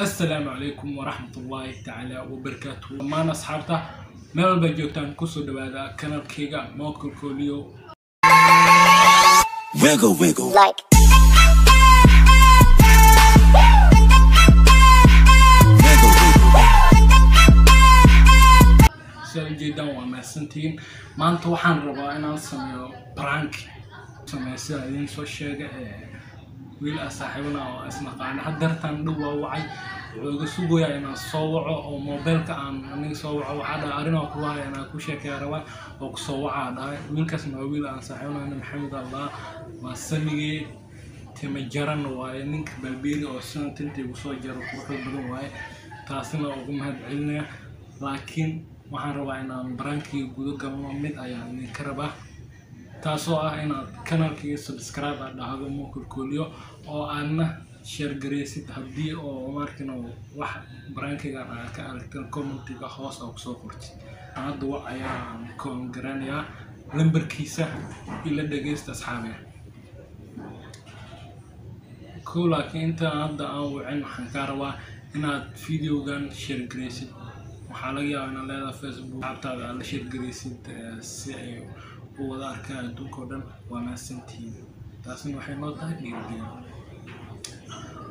Assalaamu calaykum waraxmatullaahi tacaala wabarakaatuh. Dhammaan asxaabta meel walba joogtaan, kusoo dhawaada kanalkayga Mokolkoliyo. Wiggle, wiggle. Like. Wiggle, wiggle. Sidaad ujeedaan, waa mahadsantihiin. Maanta waxaan rabaa inaan sameeyo prank sameeyo, sida idiin soo sheega wiil ah saaxiibana oo isnaqaana. Haddeertaan dhow waa wacay, wuxuu iga sugayaa inaan soo waco oo mobilka aan aniga soo waco. Waxaa dhahay arrin oo kugu haya inaan ku sheekeeya rabaa oo kusoo wacaa dhahay. Wiilkaasna waa wiil aan saaxiibana, Maxamed Allah, waa samigee tima jaran waaye, ninka balbeeri oo sidan tinta igu soo jaro quruxda badan waaye, taasina ugu mahad celinaya. Laakiin waxaan rabaa inaan prankiga guda galno. Mid ayaan idinka rabaa, taasoo ah inaad kanalkiga subscribe aad dhahdo Mokolkoliyo oo aadna share gareysid. Haddii oo markin wax prankigan aad ka aragteen, commentiga hoos oo kusoo qortid. Aan hadda wac ayaan koon garanayaa lambarkiisa, ila dhegeysta asxaabiga kow. Laakiin intaan hadda aan wicin, waxaan kaa rabaa inaad videogan share gareysid. Waxaa laga yaabaa inaad leedahay Facebook, asxaabtaada aad la share gareysid si ay u wada arkaan adduunka oo dhan. Waa mahadsantihiin, taasina waxay noo tahay dhiirigelin.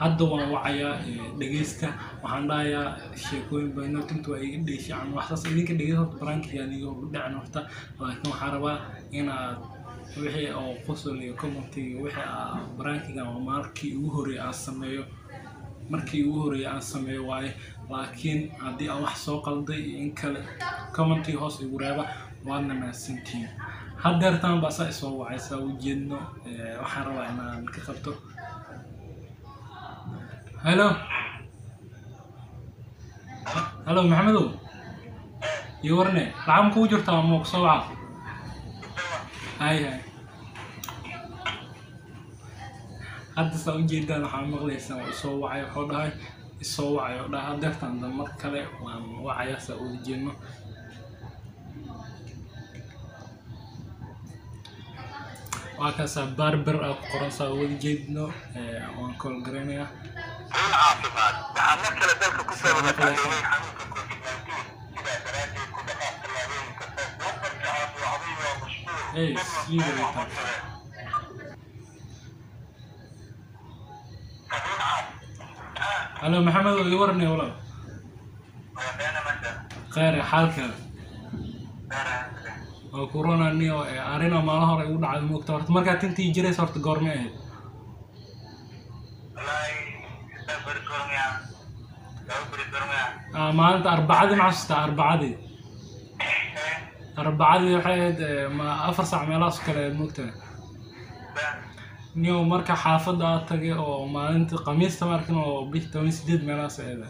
Hadda waan wacayaa, dhegeysta. Waxaan dhahayaa sheekooyin bayno, tinta waa iga dheeshay ama wax saas. Idinka dhegeysta horta, prankiga aniga ugu dhacin horta. Laakiin waxaan rabaa inaad wixii oo qosol iyo commentiga wixii aa prankigan waa markii ugu horreeyay aan sameeyo, markii ugu horreeyay aan sameeyo waaye. Laakiin haddii aan wax soo qalday iyo in kale, commentiga hoos igu reeba. Waadna mahadsantihiin. Haddeertaan baa saa isoo wacay, saa u jeedno. Waxaan rabaa inaan ka qabto. Hello, hello, Maxamedow, iyo warne, lacag ma kugu jirtaa ama kusoo waca? Hay hay. Hadda saa ujeedaan, waxaa maqlaysaan waa isoo wacay. Wuxuu dhahay isoo wacay oo dhahay. Haddeertaan dan mar kale waan wacayaa, saa uga jeedno. Waa kaasaa barber aa ku qoran, saa uga jeedno. Waan call garaynayaa. Caafimaad waxaa mar kale dalka ku soo wada kacdoomay xanuunka COVID-19. Sidaa daraaddeed ku dhaqaaq tallaabooyinka. Lambarka aad wacday waa mashquul. Hey, sii waytaa. Halo Maxamed, oo ii warnay walaal. Khayr, xaalka waa corona niyo. Arina maalin hore igu dhacday, moogta. Horta markaa tintii jiraysa horta goormay ahayd? Maalinta Arbacadii ma xasuustaa? Arbacadii waxay ahayd ma 4 saac meelahaas oo kale ahayd, moogtahay niyo. Marka xaafadda aad tagay oo maalinta Khamiista markin oo bish 18 meelahaas ahayd,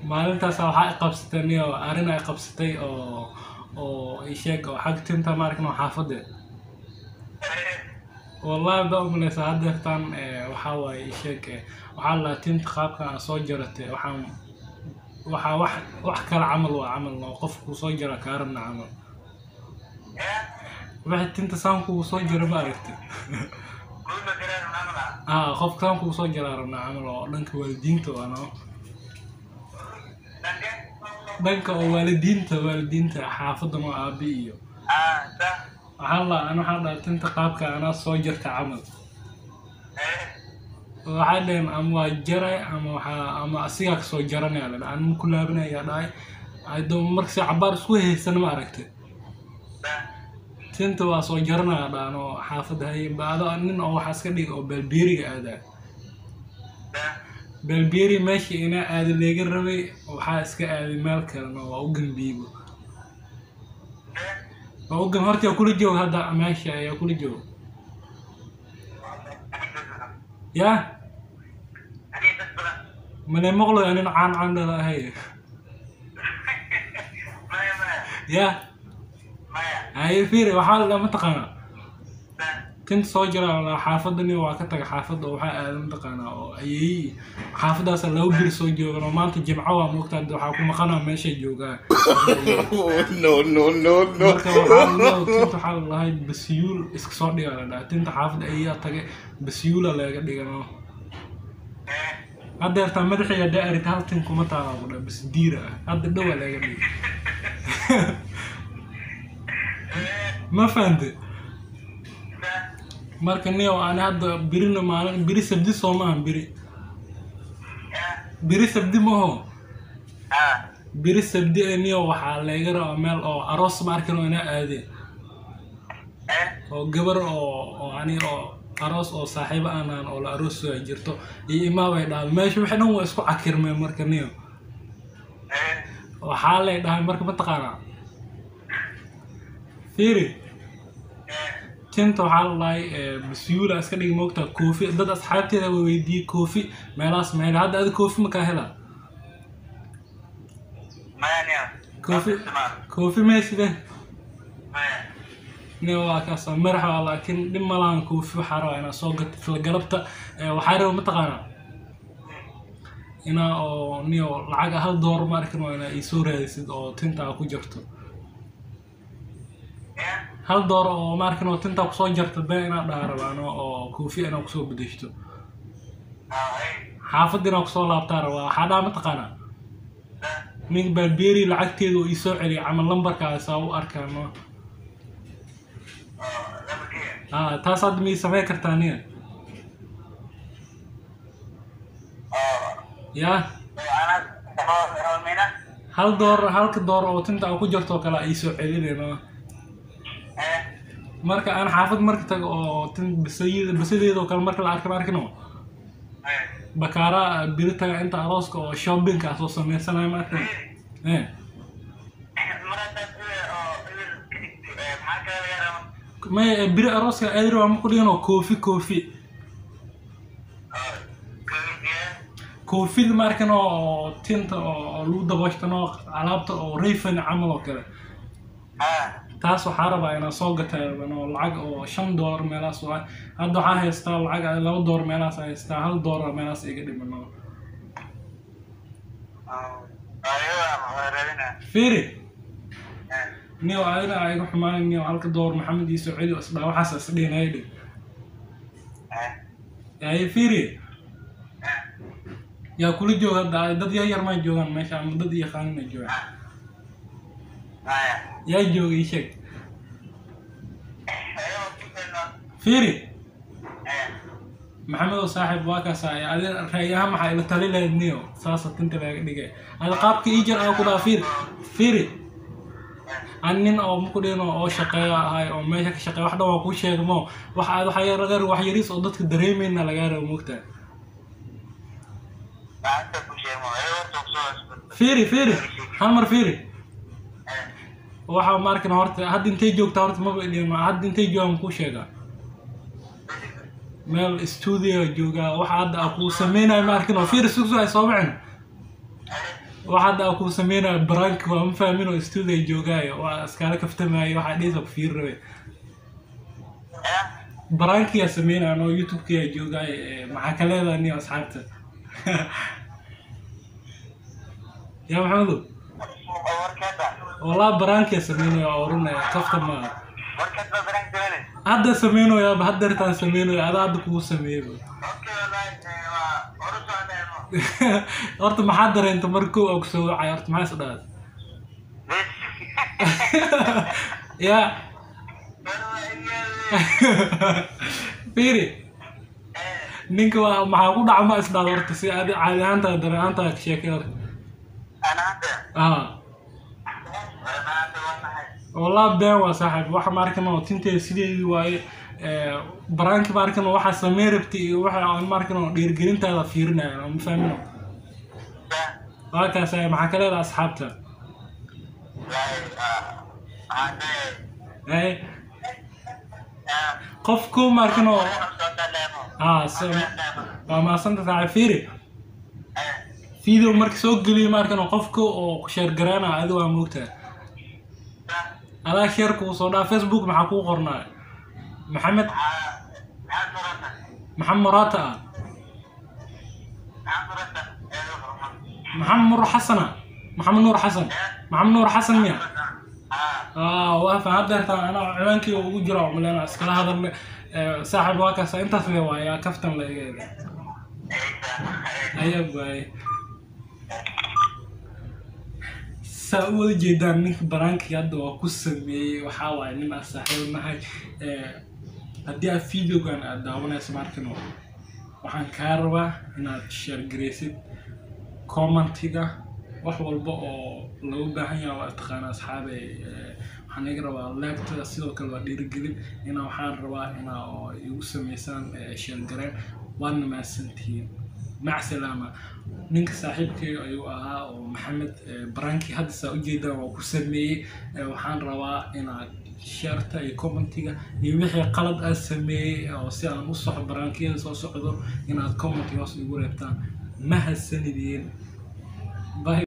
maalintaas waxaa i qabsatay niyo, arrin ay qabsatay oo ii sheeg oo xag tinta markin oo xaafadda. Wallahi baa umaleysaa haddeertaan. Waxaa waaye ii sheeg, waxaa la dhahaa tinta qaabkan aan soo jaratay, waxaan waxaa wax kale camal waa camal oo qofku soo jara kaa rabna camal. Wixii tinta saan kugu soo jara ma aragtay? Ah, qofka saan kugu soo jaraa rabnaa camal oo dhanka waalidiinta waa no, dhanka oo waalidiinta xaafaddan oo aabi iyo waxaa la ana waxaa dhaha tinta qaabka anaa soo jarta camal. Waxay dhaheen ama waa jaray ama waxaa ama asigaa kasoo jaranaya la dhaha, anma ku laabanaya dhahay. Aydo marka si cabaar isku haysana ma aragtay, tinta waa soo jaranaya dhahan oo xaafadda haye ado nin oo waxaa iska dhig oo balbeeriga aadaa balbeeri meesha inaa aada leega rabay, waxaa iska aaday meel kalena. Waa u gambiibo, waa u gam. Horta yaa kula jooga hadda meesha? Ayaa kula jooga yaa mane maqlo anin caan caan dhala ahay ya. Haye, fiiri, waxaa la dhaha mataqaanaa tinta soo jira xaafadani waa ka taga xaafadda oo waxaa aada mataqaanaa oo ayeeyi xaafaddaasa 2 biri soo joogan oo maanta Jimco waa moogtaa. Hadda waxaa ku maqanaa meeshay joogaan. No, no, no, no. Marka waxaa la tinta waxaa la dhahay basiyuul iska soo dhiga la dhahay. Tinta xaafadda ayeeyaa tagay, basiyuula laga dhigano. Haddeertaa madaxayga haddaa aragtid hal tin kuma taala ku dhahay, bas diira ah hadda dhow aa laga dhigay. Ma fahante? Marka niyow ani hadda birina maalin biri sabdi soo maahan, biri biri sabdi maho, biri sabdi ee niyow waxaa laga rabaa meel oo aroos ma arkin oo inaa aadeen oo gabar oo ani oo aroos oo saaxiibo aanaan oo la aroos ay jirto iyo imaa bay dhahay meesha wixii dhan waa isku cakirmeen. Marka niyo waxaa lay dhahay marka mataqaanaa fiiri tinta waxaa la dhahay basuula iska dhigi moogtaa koofi dad asxaabteeda way weydiiyey koofi meelahaas ma hela. Hadda adi koofi ma kaa helaa? Koofi koofi meeside niyo waa kaas madax waa, laakiin dhib ma lahan. Koofi waxaa rabaa inaa soo gato isla galabta. Waxaa raba mataqaanaa inaa oo niyo lacag hal door ma arkin waa inaa iisoo raadisid oo tinta aa ku jarto hal door oo ma arkin oo tinta kusoo jarto bee inaa dhaha rabaano oo koofi inaa kusoo bedeshto xaafadda inaa kusoo laabtaa rabaa. Waxaa dhaha mataqaanaa nin baalbeeri lacagteeda oo iisoo celiyay camal lambarkaasa u arkaano. Taas hadda miyay samayn kartaa niya? Yaa hal door halka door oo tinta aa ku jarto oo kale aa iisoo celinayno marka aan xaafad marka tago oo tin basayida basadeeda oo kale marka la arka ma arkino bakaara biri taga inta arooska oo shoppingka soo sameysanayo ma arkino. May biri arooska aadi rabaa ma ku dhigan oo koofi koofi koofida ma arkin oo tinta oo lagu dabooshtano alaabta oo rayfan camal oo kale taas waxaa rabaa inaan soo gataa oo lacag oo $5 meelahaas waa. Hadda waxaa haystaa lacag $2 meelahaas haystaa, $1 meelahaas iga dhiman. Fiiri niyow adina aa iga xumaanay niyow halka door Maxamed iisoo celi oo isdhaa waxaas isdhihinaya dhig ay fiiri yaa kula jooga hadda dad yar yar maa joogaan meesha ama dad yaqaanina joogaan yaa jooga ii sheeg fiiri Maxamed oo saaxiib waa kaas ay adi ra'yi ahaan maxaa ila tali lahayd niyo saasa tinta laga dhigay ada qaabka ii jar aa ku dhaha. Fiiri fiiri an nin oo maku dhihin oo shaqeeya ahay oo meesha ka shaqeeya wax dhan waa kuu sheegmo wax aad waxa yar laga wax yariis oo dadka dareemayna lagaa rabo moogtahay. Fiiri fiiri hal mar fiiri waxa ma arkin horta hadda intay joogtaa horta maba idhin hadda intay joogaan kuu sheegaa meel studio joogaa waxa hadda aa kuu sameynayo ma arkin oo fiiri sug sug ay soo bixin waxa hadda aa kuu sameynayo barank waa ma fahmin oo studio joogaayo waa iskala kaftamaayo waxaa dhiisa ku fiiri rabe barankiyaa sameynaya oo youtube-kiyaa joogaayo maxaa ka leedahay niyo asxaabta yaa Maxamedow? Wallah barankiyaa sameynaya oo runaya kafta maaha hadda sameynayaaba hadda irtaan sameynaya adaa hadda kugu sameeyaba. Horta maxaa dareenta marka kow aa kusoo wacay horta maxaa is dhahaad yaa fiiri ninka waa maxaa ku dhaca ma is dhahdo horta si adi caadi ahaantaa dareen ahaantaa ka sheekay horta. Wallah been waa saaxiib waxa ma arkin oo tinteeda sideedii waaye baraanki ma arkin oo waxaa samey rabtay iyo waxa aan ma arkin oo dhiirigelintaada fiirinaya ma fahmino waa kaas maxaa ka leedahay asxaabta? Qof ku ma arkin oo waa mahadsanta saaxiib. Fiiri video marka soo geliyo ma arkin oo qofka oo ku share garaynaya adiga waa moogtahay adaa share kuu soo dhaa Facebook maxaa kuu qornaa Maxamed Maxamed Murata ah Maxamed Nur Xasana Maxamed Nuur Xasan Maxamed Nuur Xasan miya? Waa faham hadda anaa ciwaankii ugu jira oo maleyna iskala hadalne. Saaxiib waa kaas intaas le waayaa kaftan la iga. Ayaa waaye saa u wada jeedaan, ninka prank-kii hadda waa ku sameeyey. Waxaa waaye nin aan saaxiib nahay. Haddii aad videogan aad daawanayso markano, waxaan kaa rabaa inaad share garaysid, commentiga, wax walba oo lagu baahan yahay waa taqaana asxaabe. Waxaan iga rabaa like-ta, sidoo kale waa dhiirigelin inaa waxaan rabaa inaa oo igu sameysaan share gareen. Waadna mahadsantihiin, mac salaama. Ninka saaxiibkay ayuu ahaa oo Maxamed. Prank-kii hadda saa ujeedaan waa ku sameeyey. Waxaan rabaa inaad share-ta iyo commentiga iyo wixii qalad aad sameeyey oo si aan u soxo prank-iyada soo socdo inaad commentiga hoos igu reebtaan. Mahadsanidin, bye.